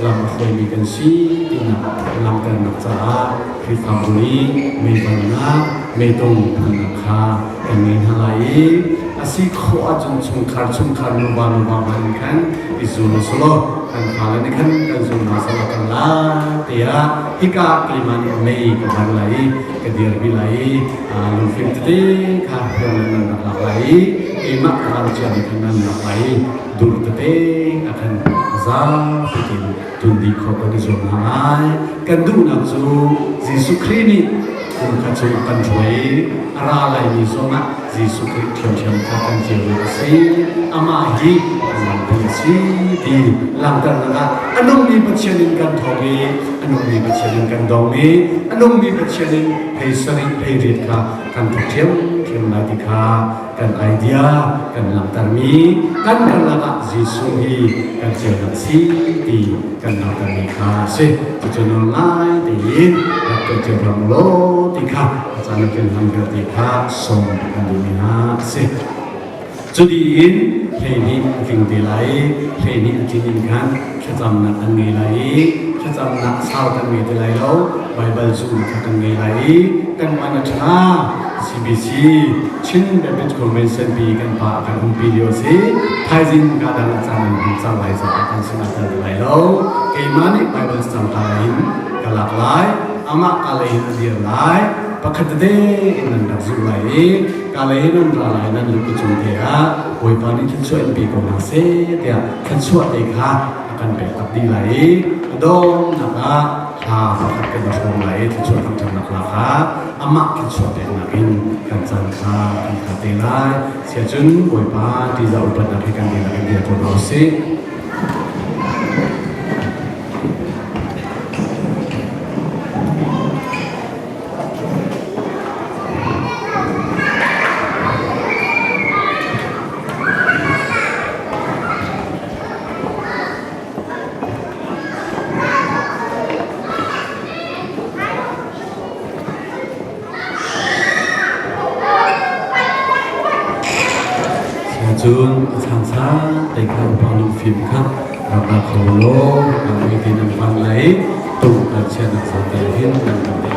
lam a hruaimi kan si tinak langhternak caah Khrihfabu nih meivannak meitung phannak kha kan ngei hna lai i a si khawh ahcun chungkhar chungkhar nuva nuva hmanh khan i zul selaw kan fale nih khan kan zul hna selaw kan la tiah hika keimah nih mei ka van lai i ka dirpi lai i lungfim tete kha hriam nan rak lak lai i keimah ka ral cia nih khan nan lak lai i dur tete a khan zapi tein tun dih khawh kan i zuam hna lai. Kan duhnak cu Jesuh Khrih nih kum kha cu a kan hruai i a ra laimi zongah Jesuh Khrih ṭhiamṭhiam kha kan ceu a si. Amah hi kan lampi a si ti langhternak ah a nungmi Pathian in kan thawk i a nungmi Pathian in kan dong i a nungmi Pathian in phei sarih phei riat kha kan thawk ṭhiamṭhiam lai ti kha kan idea kan langhtermi kan karlak ah Jesuh hi kan ceunak si ti kan langhtermi kha a si. Cucu nawl ngai tein rak tuah cio hram law ti kha a caan a tlin hlan vialte kha sawm kan duhmi hna a si. Cuti in 12 a tling te lai i 12 a tlin in khan thlacamnak an ngei lai i thlacamnak sau kan ngei te lai lo Baibal zung kha kan ngei lai i kan man a ṭha CBC Chin Baptist Convention pi kan pa kan umpi lio a si thaizing ka dang caan an hman cang lai caah kan sinah tel lai lo keimah nih Baibal cang ka in ka lak lai amah ka lei in a dir lai pakhat tete in nan rak zulh lai i ka lei in nan ra lai nan lupi cung te ah Bawipa nih thluachuah in pe ko hna seh tiah thluachuah te kha a kan pek tak dih lai i a donghnak ah hla pakhat kan i hrawm lai i thluachuah thangṭhatnak hla kha amah thluachuah peknak in kan caan kha kan kha te lai siacun Bawipa ṭihzah upatnak he kan dihlak in bia tuah hna usih. Cun a changchang te kha upa lungfim kha rak ra kho law ram ti nan van lai tung kan chianak zawn te hin nan kan te.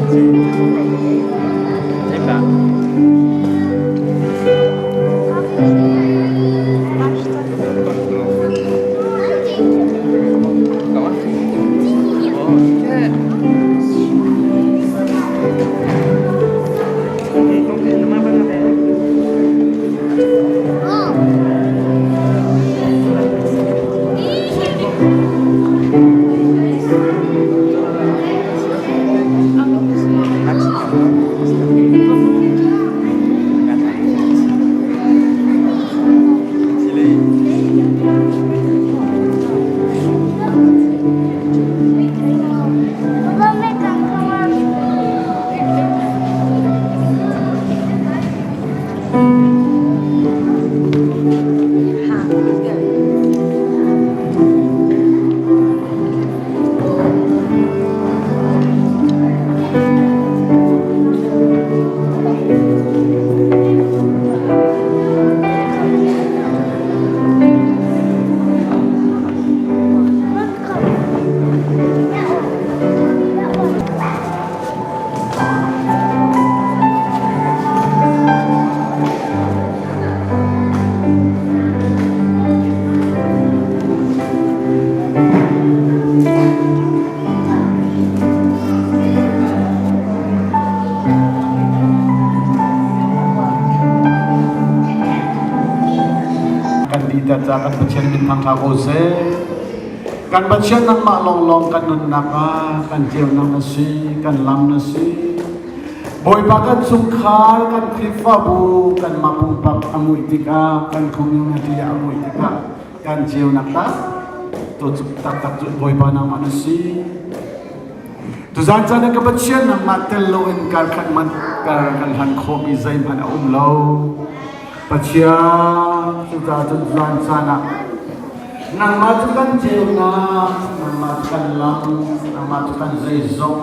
Kan ti ta ca kan Pathian min thang hlah ko seh. Kan Pathian nangmah lawnglawng kan nunnak ah kan ceunak na si, kan lam na si. Bawipa kan chungkhar, kan Khrihfabu, kanmah pumpak a muih tikah, kan community a muih tikah kan ceunak tak to taktak cu Bawipa nangmah na si. Tuzan caan ah ka Pathian nangmah tel loin kar khat man kar kan hlan khawhmi zeihmanh a um lo. Pathian cucaah cun zan caan ah nangmah cu kan ceunak, nangmah cu kan lam, nangmah cu kan zeizong,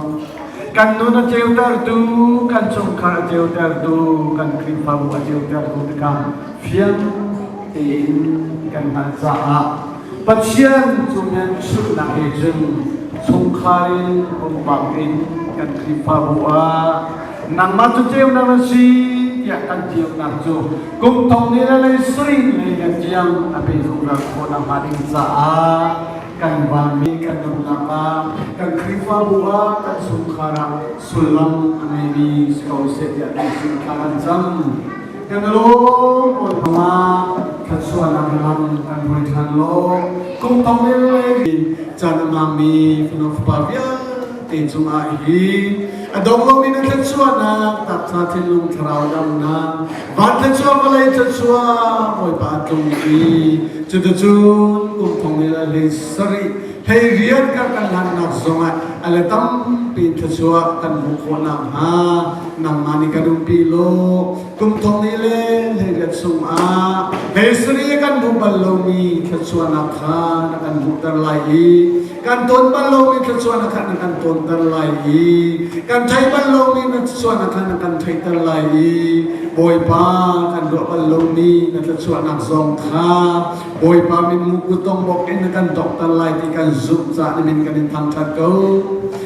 kan nun a ceutertu, kan chungkhar a ceutertu, kan Khrihfabu a ceutertu tikah fiang tein kan hngalh caah Pathian cu nan chunhnak he cun chungkhar in pumpak in kan Khrihfabu ah nangmah cu ceunak na si tiah kan ceunak cu kum thong ni le lei sarih lei kan tiang a pe zungzal khawh nakhnga ding caah kan vanmi kan nunnak ah kan Khrihfabu ah kan chungkhar ah sullam a ngeimi si ko seh tiah kan sin thla kan cam. Kan lawm Bawipa thluachuahnak lam kan hruai ṭhan law kum thong le caan a hmangmi fanu fapa vialte cungah hin a dong lomi na thluachuahnak taksa thinlung thlarau damnak van thluachuah vawlei thluachuah Bawipa a tlung i cuticun kum thong le hlei sarih hlei rian kan kan hlannak zongah a le tampi thluachuah kan hmuh khawh nakhnga nangmah nih kan umpi law kum thong ni le hleiriat chungah hleisarih kan hmuh bal lomi thluachuahnak kha na kan hmuhter lai i kan ton bal lomi thluachuahnak kha na kan tonter lai i kan theih bal lomi na thluachuahnak kha na kan theihter lai i Bawipa kan ruah bal lomi na thluachuahnak zong kha Bawipa min mu kutong bawk in na kan dokter lai ti kan zumh caah na min kan in thangṭhat ko.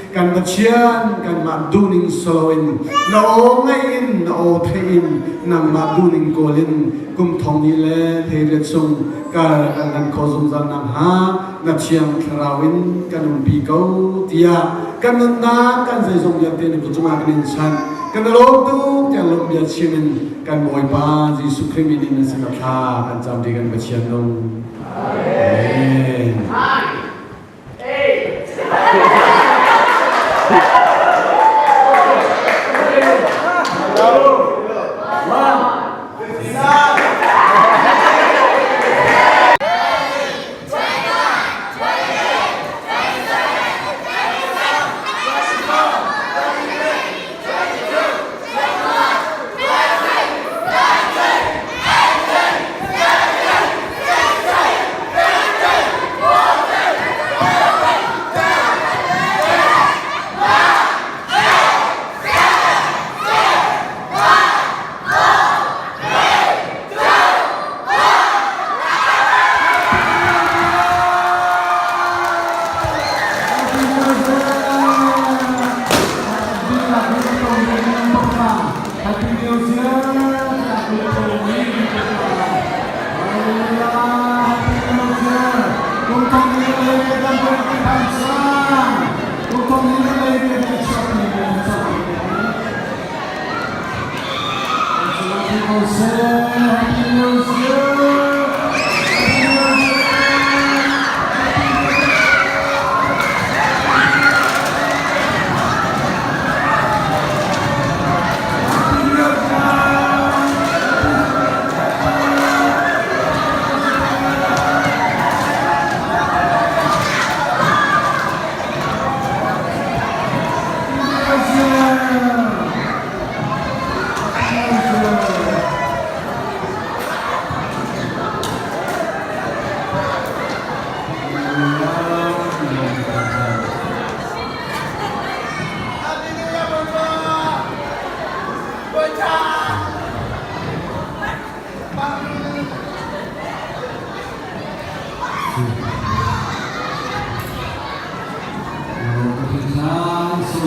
Kan Pathian kanmah duhning soloin na aw ngaih in na aw theih in nangmah duhning kawl in kum thong ni le hleiriat chung kar kan hlan kho zungzal nakhnga na thiang thlarau in kan umpi ko tiah kan nunnak kan zeizong vialte na kut cungah kan in chanh. Kan i lawm tuk tiang lawmh bia chim in kan Bawipa Jesuh Khrih min in na sin ah thla kan cam ti kan Pathian nung. Amen.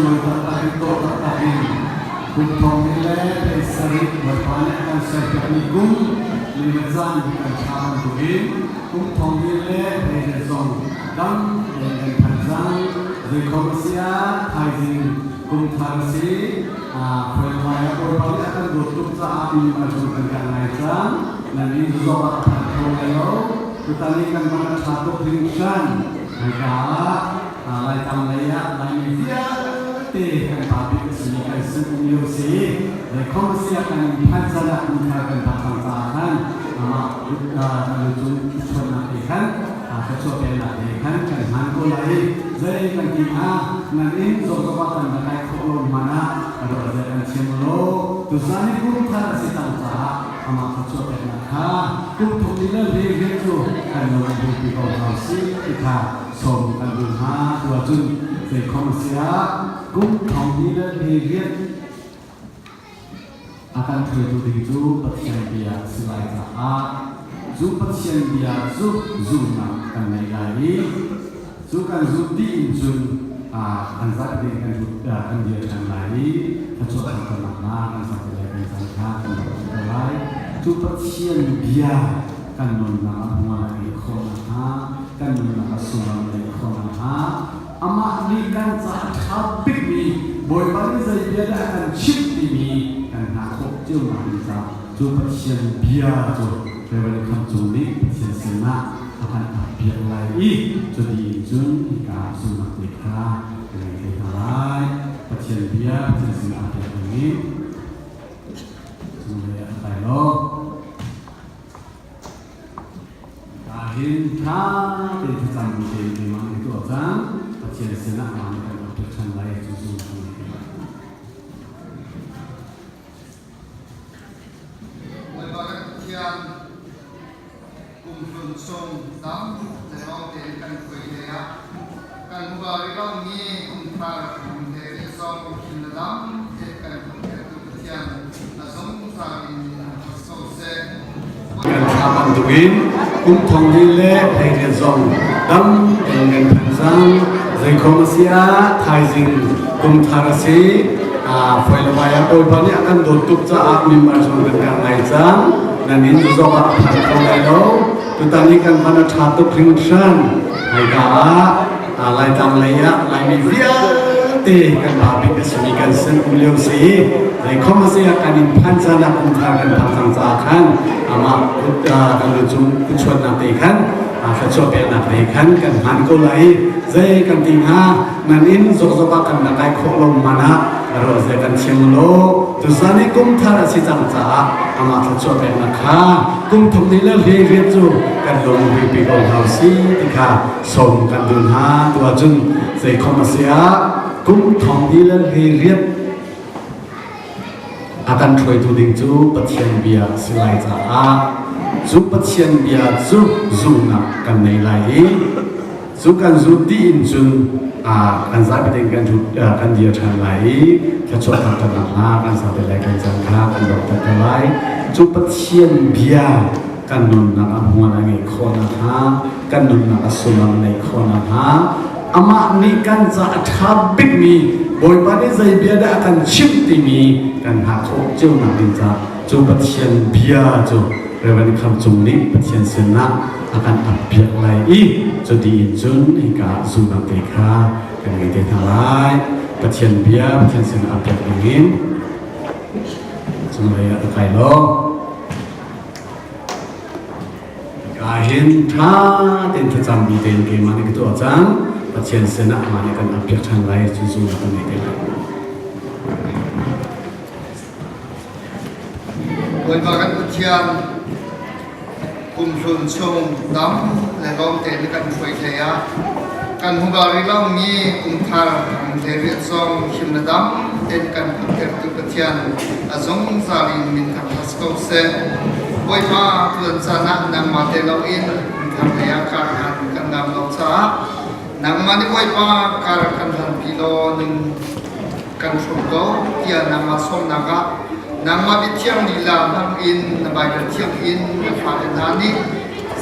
sunglawi taktak in dawh taktak in kum thong ni le 17 Bawipa nih a kan serpiakmi kum ni le caan hi kan ṭha bantukin kum thong ni le 18 zong dam tein kan phan cang. Zeikhom a si ah thaizing kum thar a si. Khuailai ah Bawipa nih a kan dawt tuk caah mi malsawm kan kan ngai cang. Nan inn zong ah a phan kho lai lo. Tutan i kan man a ṭha tuk hringhran. Hika ah Laitlang lei ah Laimi vialte kan pa bik a simi kan sin um lio si. Zeikhom a si ah kan in phanh can ah kum thar kan phak cang caah khan amah kan lu cung chuannak te khan ka chuahpehnak te khan kan hman ko lai. Zei kan ti hnga nan inn zawk ah kan va kai khawh lo hmanh ah ro zei kan chim lo. Tuzan hi kum thar a si cang caah amah kha chuahpehnak kha kum thum ni le li rian cu kan lo bupi ko hna sih ti kha sawm kan duh hna. Tu ahcun zeikhom a si ah kum thong ni le li rian a kan hruaitu ding cu Pathian bia a si lai caah cu Pathian bia cu zumhnak kan ngei lai i cu kan zumh dih in cun kan zapi kan kan dir ṭhan lai i thluachuah thangṭhatnak hna kan zapi le kan chan kha kan rak hmuh ko lai. Cu Pathian bia kan nunnak ah hmual a ngeih khawh nakhnga, kan nunnak ah sullam a ngeih khawh nakhnga, amah nih kan caah a ṭha bikmi Bawipa nih zei bia dah a kan chimh timi kan hngah khawh cio nakding caah cu Pathian bia cu Reverend Kham Cung nih Pathian sinah a kan appiak lai i cuti in cun hika zumhnak te kha kan ngei te hna lai. Pathian bia Pathian sinah appiak dingin cunglei ah a kai lo. Ahhin ṭha tein thlacam bu tein keimah nih tuah cang. Pathian sinah amah nih kan rak pek ṭhan lai cu zumh kan ngei te lai. Bawipa kan Pathian, kum hlun chung dam le lawng tein kan hruai hlei ah kan huba rih lomi kum thar kum he rih zong him le dam tein kan hmuhtertu Pathian a zungzal in an ṭhat ko seh. Kan thla bantukin kum thong li le 18 zong dam tein kan phan cang. Zeikhom a si ah thaizing kum thar a si. Foi le vai ah Bawipa nih a kan dawt tuk caah mimar zong kan kar ngai cang. Nan inn zong ah a phan kho lai lo. Tutan i kan van a ṭha tuk hringhran. Hmaika ah Laitlang lei ah Laimi vialte kan pa bik a simi kan sin um lio si. Zeikhom a si ah kan in phan caan ah kum thar kan phak cang caah khan amah kan lu cung kutchuannak te khan thluachuah peknak te khan kan hman ko lai. Zei kan ti hnga nan inn zawk ah kan rak kai khawh lo man ah ro ze kan thiam lo. Tuzan i kum thar a si cang caah amah thluachuah peknak kha kum thum ni le hlei riat cu kan lung pi ko hna si ti kha sawm kan duh hna. Tu ahcun zeikhom a si ah kum thong ni le hlei riat a kan hruaitu ding cu Pathian bia a si lai caah cu Pathian bia cu zumhnak kan nei lai i cu kan zumh dih in cun kan zapi tein kan kan dir ṭhan lai i thluachuah thangṭhatnak hna kan zapi lai kan caan kha kan donghter te lai. Cu Pathian bia kan nunnak ah hmual a ngeih khawh nakhnga, kan nunnak ah sullam a ngeih khawh nakhnga, amah nih kan ca a ṭha bikmi Bawipa nih zei bia dah a kan chimh timi kan hngah khawh cio nak ding caah cu Pathian bia cu Reverend Kham Cung nih Pathian sinah a kan appiak lai i cuti in cun hika zumhnak te kha kan ngei te hna lai. Pathian bia Pathian sinah appiak dingin cunglei ah a kai lo. Hika hin ṭha tein thlacammi tein keimah nih ka tuah cang. Pathian sinah amah nih kan appiak ṭhan lai cu zumhnak kan ngei te lai. Bawipa kan Pathian, kum hlun chung dam le lawm tein na kan hruai hlei ah kan hmuba rih lomi kum thar kan hle riat zong him le dam tein kan phaktertu Pathian a zungzal in min thangṭhat ko seh. Bawipa, tuan caan ah nangmah te loin kum thar lei ah kar han kan ngam lo caah nangmah nih Bawipa kar kan hlanpi law ning kan hrawm ko tiah nangmah sawmnak ah nangmah biathiang lila hmang in na Baibal thiang in na fale hna nih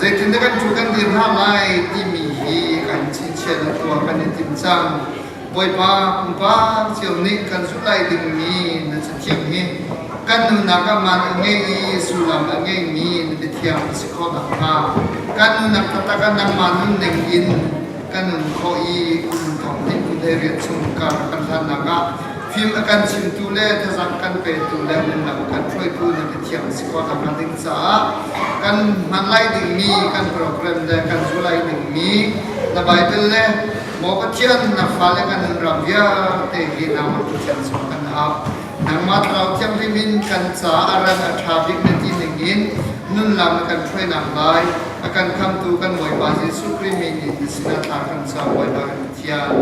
zeitindah kan ṭhu kan dir hna lai timi hi kan chingchiah na tuah kan i tim cang. Bawipa pumpak cio nih kan zulh lai dingmi na cathiang hi kan nunnak ah man a ngei i sullam a ngeimi na biathiang a si khawh nakhnga kan nunnak taktak ah nangmah nunning in kan nun khawh i kum thong hnih kum 18 chung kar kan hlannak ah fim a kan chimtu le thazaang kan petu le nunnak kan hruaitu na biathiang si khawh nakhnga ding caah kan hman lai dingmi kan program le kan zul lai dingmi na Bible le Maw Pathian na fale kan ram vialte hi nangmah Pathian sung kan ap. Nangmah Thlarau Thianghlim in kan ca a ran a ṭha bik na ti ning in nun lam na kan hruainak lai a kan khamtu kan Bawipa Jesuh Khrih min in na sinah thla kan cam Bawipa kan Pathian.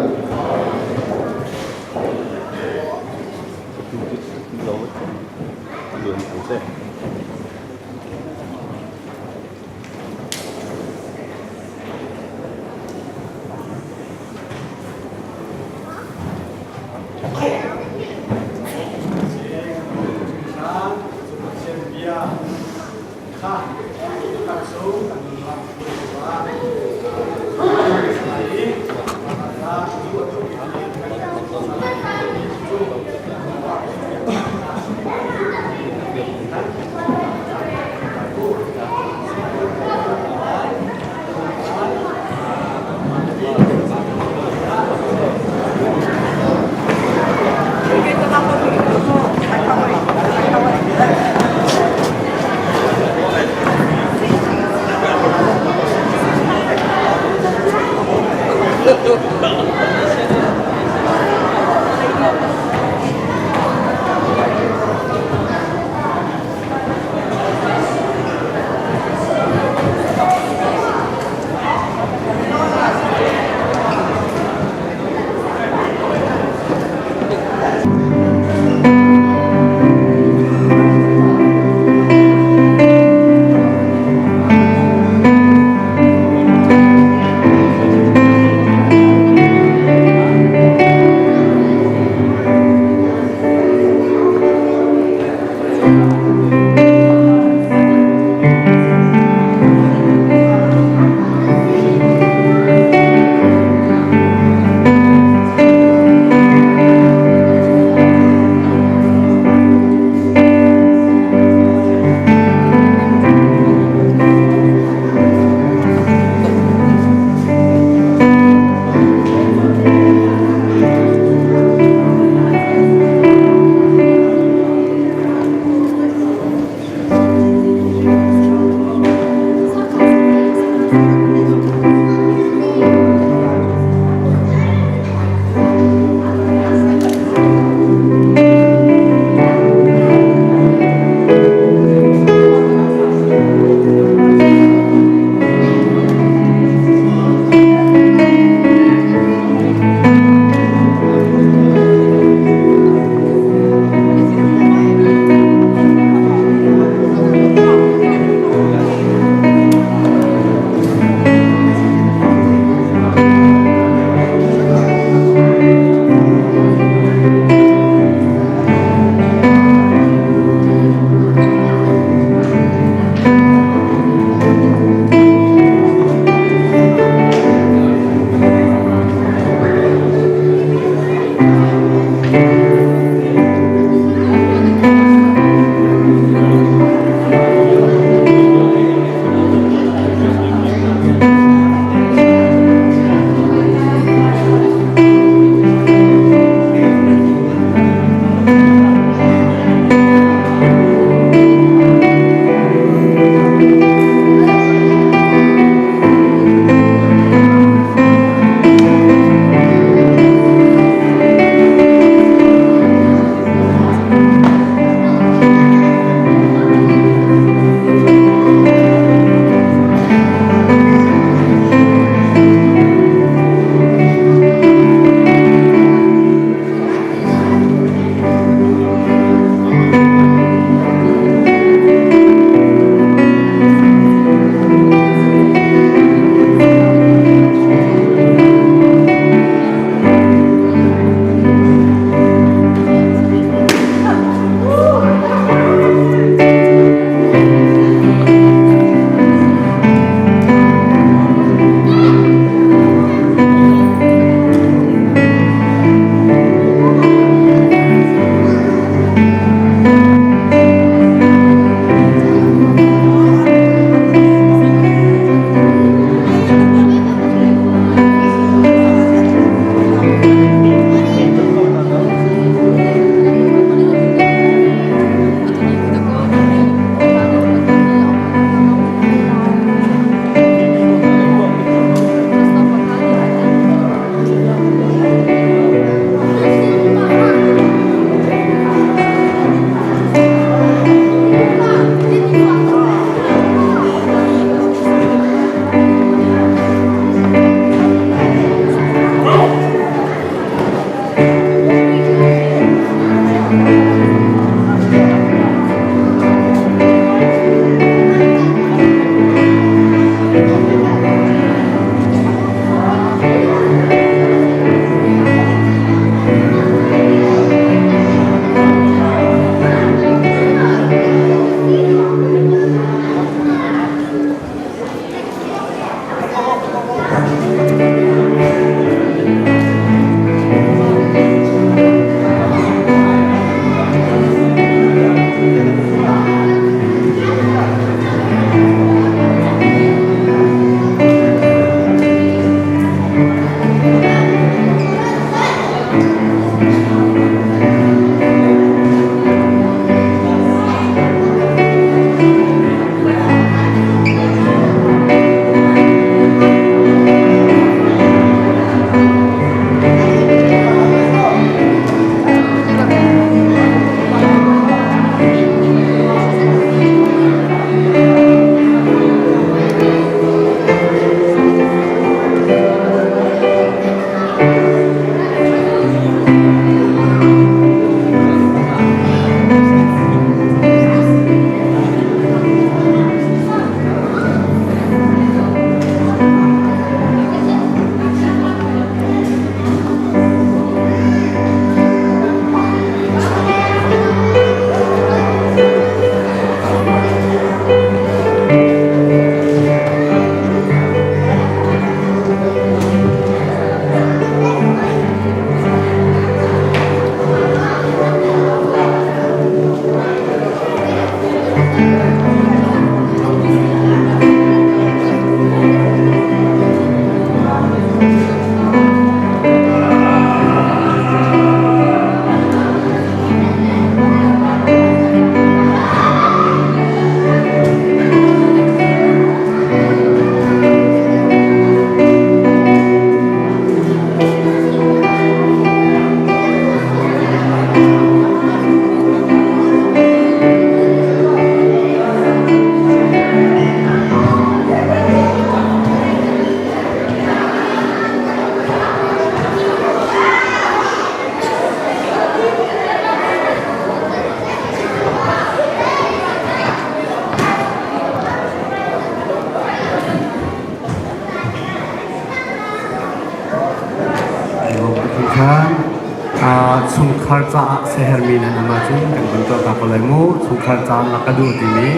Chungkhar caah siahermi nan um ahcun kan vun tuah ta ko lai mu. Chungkhar caah na ka duh timi.